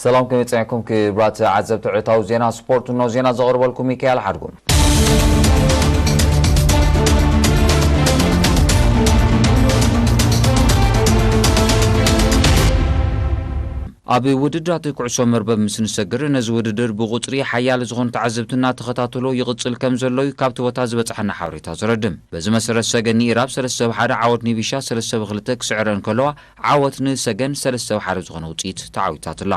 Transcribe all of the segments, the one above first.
ሰላም፣ ከመይ ጸኒሕኩም ክቡራት ተዓዘብቲ ዕለታዊ ዜና ስፖርት? እኖ ዜና ዘቕርበልኩም ሚካኤል ሓድጉ። ኣብ ውድድራት ኩዕሶ መርበብ ምስ ንሰግር፣ ነዚ ውድድር ብቑጽሪ ሓያል ዝኾኑ ተዓዘብቲ እናተኸታተሎ ይቕጽል ከም ዘሎ እዩ ካብቲ ቦታ ዝበጽሓና ሓበሬታ ዘረድእ። በዚ መሰረት፣ ሰገን ንኢራብ ሰለስተ ብ ሓደ፣ ዓወት ንቢሻ ሰለስተ ብ ክልተ ክስዕረን ከለዋ፣ ዓወት ንሰገን ሰለስተ ብ ሓደ ዝኾነ ውጽኢት ተዓዊታትላ።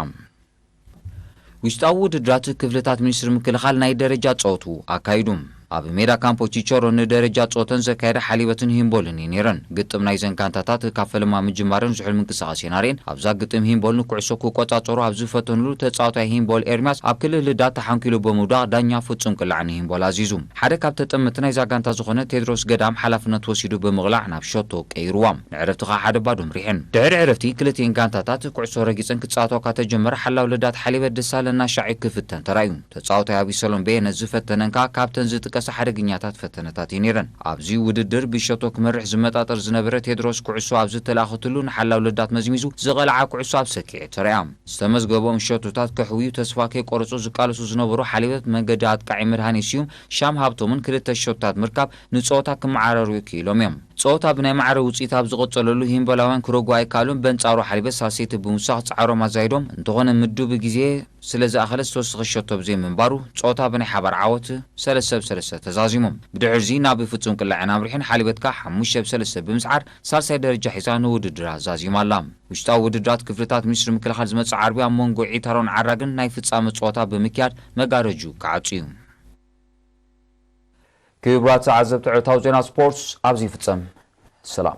ውሽጣዊ ውድድራት ክፍልታት ሚኒስትሪ ምክልኻል ናይ ደረጃ ጸወቱ ኣካይዱ። ኣብ ሜዳ ካምፖ ቺቸሮ ንደረጃ ጸወተን ዘካየደ ሓሊበትን ሂምቦልን እዩ ነይረን። ግጥም ናይዘን ጋንታታት ካብ ፈለማ ምጅማረን ዝሑል ምንቅስቓስ የናርየን። ኣብዛ ግጥም ሂምቦል ንኩዕሶ ክቆጻጸሩ ኣብ ዝፈተኑሉ፣ ተጻዋታይ ሂምቦል ኤርሚያስ ኣብ ክልል ልዳት ተሓንኪሉ ብምውዳቕ፣ ዳኛ ፍጹም ቅላዕ ንሂምቦል ኣዚዙ። ሓደ ካብ ተጠመቲ ናይዛ ጋንታ ዝኾነ ቴድሮስ ገዳም ሓላፍነት ወሲዱ ብምቕላዕ ናብ ሸቶ ቀይርዋ። ንዕረፍቲ ከኣ ሓደ ባዶ ምሪሐን። ድሕሪ ዕረፍቲ ክልቲኤን ጋንታታት ኩዕሶ ረጊጸን ክጻወታ እኳ ተጀመረ፣ ሓላው ልዳት ሓሊበት ደሳለና ሻዒ ክፍተን ተራእዩ። ተጻዋታይ ኣቢሰሎም በየነ ዝፈተነን ከኣ ካብተን ዝጥቀሳ ሓደገኛታት ፈተነታት እዩ ነይረን። ኣብዚ ውድድር ብሸቶ ክመርሕ ዝመጣጠር ዝነበረ ቴድሮስ፣ ኩዕሶ ኣብ ዝተላእኸትሉ ንሓላው ልዳት መዝሚዙ ዝቐልዓ ኩዕሶ ኣብ ሰኪዐ ተራእያ። ዝተመዝገቦም ሸቶታት ከሕውዩ ተስፋ ከይቆረጹ ዝቃለሱ ዝነበሩ ሓሊበት መገዲ ኣጥቃዒ መድሃኔ ስዩም፣ ሻም ሃብቶምን ክልተ ሸቶታት ምርካብ ንጸወታ ክመዓራርዩ ክኢሎም እዮም። ጸወታ ብናይ ማዕረ ውጽኢት ኣብ ዝቐጸለሉ፣ ሂምቦላውያን ክረጉ ኣይከኣሉን። በንጻሩ ሓሊበት ሳልሰይቲ ብምውሳኽ ጻዕሮም ኣዛይዶም። እንተኾነ፣ ምዱብ ግዜ ስለ ዝኣኸለ፣ ዝተወሰኸ ሸቶ ብዘይምንባሩ፣ ጸወታ ብናይ ሓባር ዓወት ሰለስተ ብ ሰለስተ ተዛዚሞም። ብድሕርዚ ናብ ፍጹም ቅላዕን ኣምሪሑን፣ ሓሊበት ከኣ ሓሙሽተ ብ ሰለስተ ብምስዓር ሳልሳይ ደረጃ ሒዛ ንውድድራ ዛዚማ ኣላ። ውሽጣዊ ውድድራት ክፍልታት ሚኒስትሪ ምክልኻል ዝመጽእ ዓርቢ ኣብ መንጎ ዒታሮን ዓራግን ናይ ፍጻመ ጸወታ ብምክያድ መጋረጁ ክዓጹ እዩ። ክቡራት ተዓዘብቲ ዕለታዊ ዜና ስፖርት ኣብዚ ይፍጸም። ሰላም።